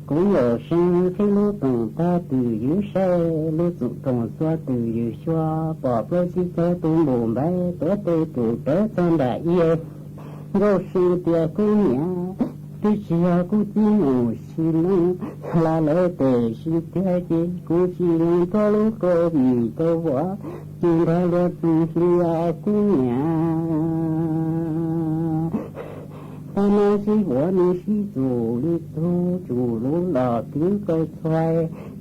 Kuv nkaum see qhib lub toom tag twm ywv saib, lub toom txua twm ywv xyuas, pom plaub tsib caug tus mus npaiv tuav tes tus rawv txog nram ib. Nkaum see tias kuv niam, twb tsis yog kuv txiv nus sib loo, los lawv tes sib tiag ces kuv tsis zoo thuab lub kaus vim kaus vuam, tsis nrog luag toog hli os kuv niam. Tag no sib vuav nws sib txuas li txug tsum lub los kwv kaus txhua,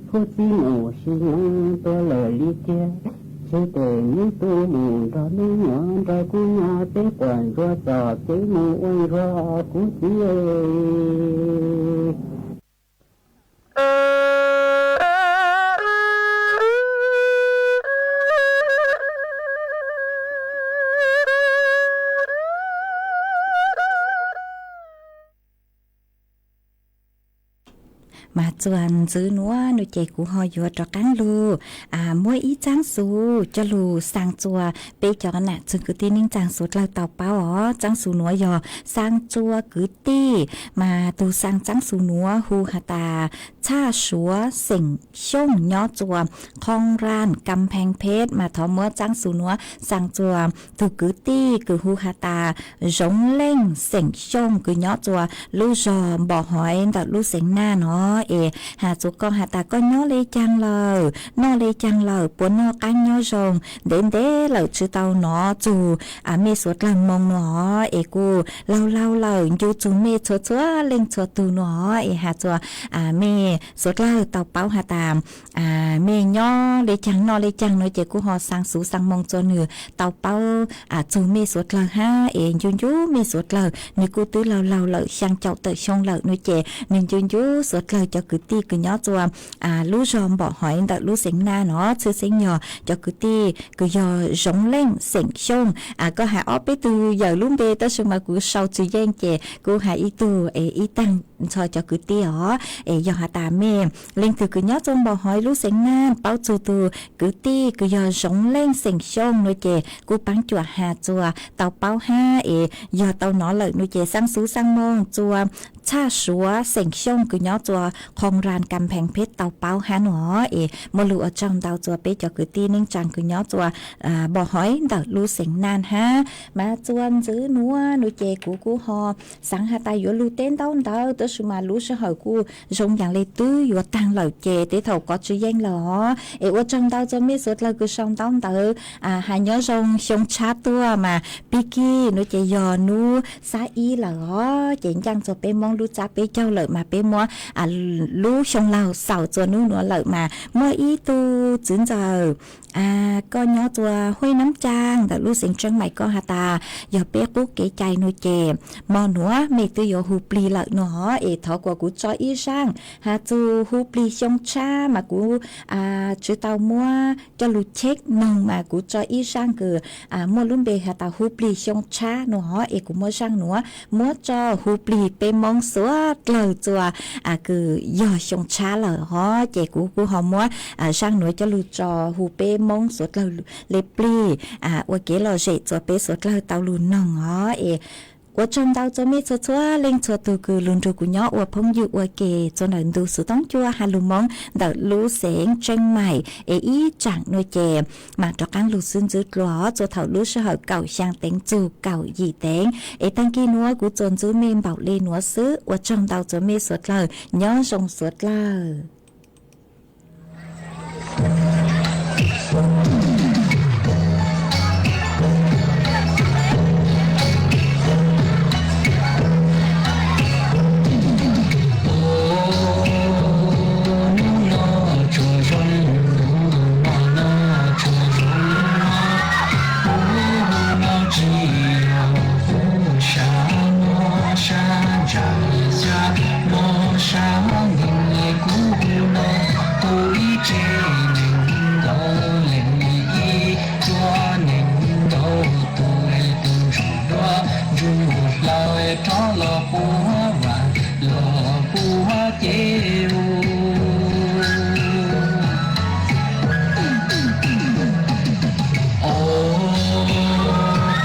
kuv txiv nus sib loo tuag lawm li tiag. Tseg tes neb tub mus nrog neb nyuam nrog kuv nyob, peb quas ntsuag txom kev mus ua ntsuag kuv txiv. Mas txuas ntxiv nuav nua ces kuv ho yuav rov qaab lug muab ib txaab xuv coj lug xaa txua peb cov nam txwg kwv tij neej tsaa suav dlawg tau paub os. Txaab xuv nuav yog xaa txua kwv tij, mas tug xaa txaab xuv nuav hu has tas Txhaj Suav xeem Xyooj nyob txuas Qhoo Ran Kam Pheej Pheej, mas thov muab txaab xuv nuav xaa txua tug kwv tij kws hu has tas Zoov Leej xeem Xyooj kws nyob txuas lub zog Npom Hoiv ntawm lub xeev Naj no. Es has txuas koj has tas koj nyob le caag lawm, noj le caag lawm, puas noj qaab nyob zoo, ntev ntev lawm tsi tau nov txug mej suav dlawg moo nua, es kuj laug laug lawm ncu txug mej txhua txhua leej txhua tug nua. Es has txuas mej suav dlawg tau paub has tas mej nyob le caag noj le caag nua ces kuj ho xaa xuv xaa moo txua nwg tau paub txug mej suav dlawg hab. Es ncu ncu mej suav dlawg, nwg kuj twb laug laug lawm xyaa caum tawm xyoo lawm nua ces nwg ncu ncu suav dlawg cov kwv tij kws nyob txuas lub zog Npom Hoiv ntawm lub xeev Naj no, tshwj xeeb yog cov kwv tij kws yog Zoov Leej xeem Xyooj. Koj has ob peb tug yawm lub npe tab sis mas kuv sau tsis yeej ces kuv has ib tug es ib taag ntxhov cov kwv tij os. Es yog has tas mej leej twg kws nyob txuas Npom Hoiv lub xeev Naj paub txug tug kwv tij kws yog Zoov Leej xeem Xyooj nua ces kuj paab cuam has txuas tau paub hab. Es yog tau nov lawm nua ces xaa xuv xaa moo txua Txhaj Suav xeem Xyooj kws nyob txuas Qhoo Ran Kam Pheej Pheej tau paub hab nua. Es muaj lug ua tsaug ntau txua peb cov kwv tij neej tsaa kws nyob txuas Npom Hoiv ntawm lub xeev Naj hab. Mas txuas ntxiv nuav nua ces kuv kuj ho xaav has tas yuav lug teb ntaub ntawv tab sis mas lub sij hawm kuj zoo yaam le twb yuav taag lawm ces tej thaum kov tsis yeej lawm os. Es ua tsaug ntau txua mej suav dlawg kws sau ntaub ntawv has nyob zoo xyoo tshab tuaj mas pig kig nua ces yog nub xab ib lawm os. Ces ncaaj txua peb Moob lub txab peb caug lawm mas peb muab lub xyoo laug xaus txua nub nua lawm mas muaj ib tug txiv ntxawm koj nyob txuas Huaj Nab Caa ntawm lub xeev Tseeb Maim koj has tas yog peb qub kev cai nua ces mo nuav mej twb yuav hu plig lawm nua. Es thov kuas kuv tso ib zaaj has txug hu plig xyoo tshab mas kuv tsi tau muab coj lug check noog mas kuv tso ib zaaj kws muaj lub npe has tas hu plig xyoo tshab nua os. Es kuv muab zaaj nuav muab tso hu plig peb Moob suav dlawg txua kws yog xyoo tshab lawm os. Ces kuv kuj ho muab zaaj nuav coj lug tso hu peb Moob suav dlawg le plig ua kev lom zem txua peb suav dlawg tau lug noog os. Es ua tsaug ntau txua mej txhua txhua leej txhua tug kws lug nrug kuv nyob ua phooj ywg ua ke txua ntawm ntu xuv toob cua ha lug Moob ntawm lub xeev Tseeb Maim. Es ib zaam nua ces mam rov qaab lug xwb ntxwv dlua txua thaum lub sij hawm kaum xyaa teev txug kaum yim teev. Es taag kig nuav kuv txuas ntxwv mej npaum le nuav xwb. Ua tsaug ntau txua mej suav dlawg, nyob zoo suav dlawg.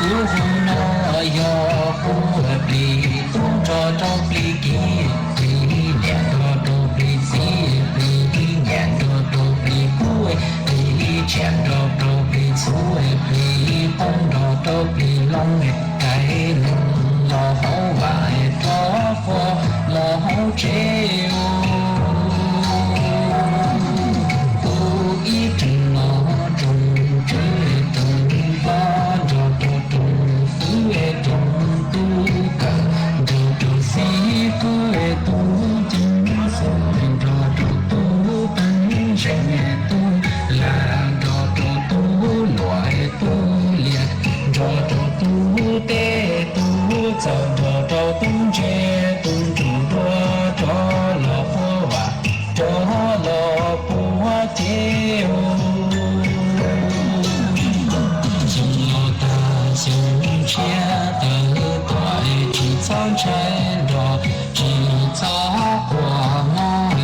Kuv hu no yog hu plig tub nrog rau plig kiv, plig nyiam nrog rau plig txiv, plig nyiam nrog rau plig kub, plig tshiab nrog rau plig txhuv, plig qoob nrog rau plig loo, kaiv neeg los hauv vaj, rov quaj los hauv tsev. Kuv ib tug los roog tsev roog vag, nrog rau roog fwv roog tub kawm, nrog rau xib fwb tub ceev xwm, nrog rau tub peev zeej tub lag, nrog rau tub luam tub lias, nrog rau tub teb tub txawj, nrog rau tub ntse tub nrug, nrog rov los puag vaj, rov los puag tsev. Xyoo los tag xyoo tshiab tawm tuaj, tsis txhob ntshai nrog tsis txhob quaj, mob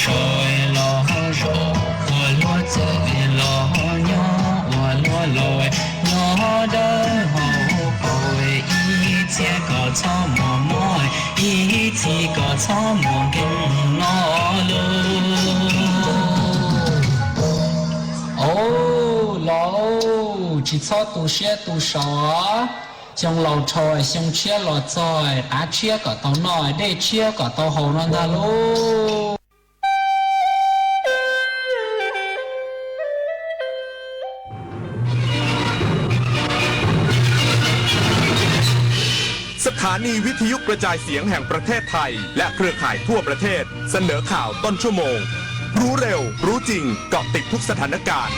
Sawv los zoo, ua luaj txawj los nyob, ua luaj laus nyob dawb hauv paus, ib txhia kom txhob mus mob, ib txhia kom txhob mus nkeeg no lauj. Au, los tsis txhob tu siab tu so, xyoo laus dhau xyoo tshiab los txog, qav tshiab kom tau noj, dej tshiab kom tau haus no ntag lauj. สถานีวิทยุกระจายเสียงแห่งประเทศไทย และเครือข่ายทั่วประเทศ เสนอข่าวต้นชั่วโมง รู้เร็ว รู้จริง เกาะติดทุกสถานการณ์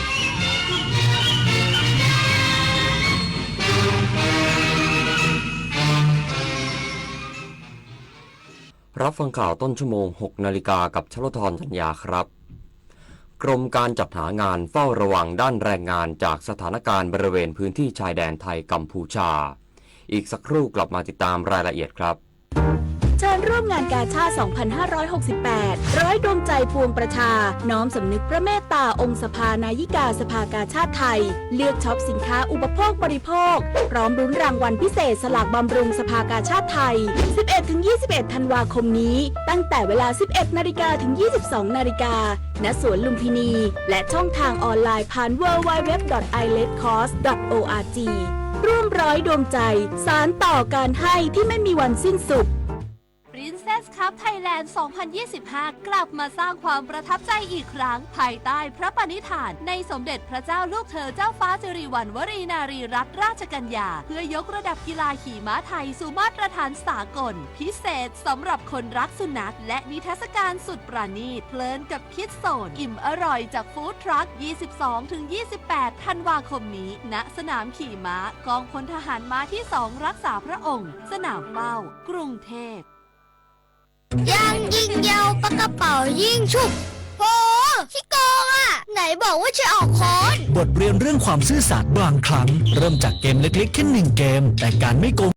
รับฟังข่าวต้นชั่วโมง หกนาฬิกา กับชลธร จันยาครับ กรมการจัดหางานเฝ้าระวังด้านแรงงานจากสถานการณ์บริเวณพื้นที่ชายแดนไทยกัมพูชา อีกสักครู่กลับมาติดตามรายละเอียดครับ เชิญร่วมงานกาชาด สองพันห้าร้อยหกสิบแปด ร้อยดวงใจปวงประชา น้อมสำนึกพระเมตตาองค์สภานายิกาสภากาชาดไทย เลือกช็อปสินค้าอุปโภคบริโภค พร้อมลุ้นรางวัลพิเศษสลากบำรุงสภากาชาดไทย สิบเอ็ดถึงยี่สิบเอ็ด ธันวาคมนี้ ตั้งแต่เวลา สิบเอ็ดนาฬิกา ถึง ยี่สิบสองนาฬิกา ณ สวนลุมพินี และช่องทางออนไลน์ผ่าน ดับเบิลยู ดับเบิลยู ดับเบิลยู ดอท ไอเลดคอส ดอท โอ อาร์ จี ร่วมร้อยดวงใจ สานต่อการให้ที่ไม่มีวันสิ้นสุด Princess Cup Thailand สองพันยี่สิบห้า กลับมาสร้างความประทับใจอีกครั้ง ภายใต้พระปณิธานในสมเด็จพระเจ้าลูกเธอเจ้าฟ้าสิริวัณวรีนารีรัตนราชกัญญา เพื่อยกระดับกีฬาขี่ม้าไทยสู่มาตรฐานสากล พิเศษสำหรับคนรักสุนัข และนิทรรศการสุดประณีต เพลินกับคิดโซน อิ่มอร่อยจากฟู้ดทรัค ยี่สิบสองถึงยี่สิบแปด ธันวาคมนี้ ณ สนามขี่ม้ากองพลทหารม้าที่สองรักษาพระองค์ สนามเป้า กรุงเทพ ยางยิงยาวปากกระเป๋ายิงฉุบ โห ขี้โกงอ่ะ ไหนบอกว่าจะออกค้อน บทเรียนเรื่องความซื่อสัตย์ บางครั้งเริ่มจากเกมเล็กๆแค่หนึ่งเกม แต่การไม่โกง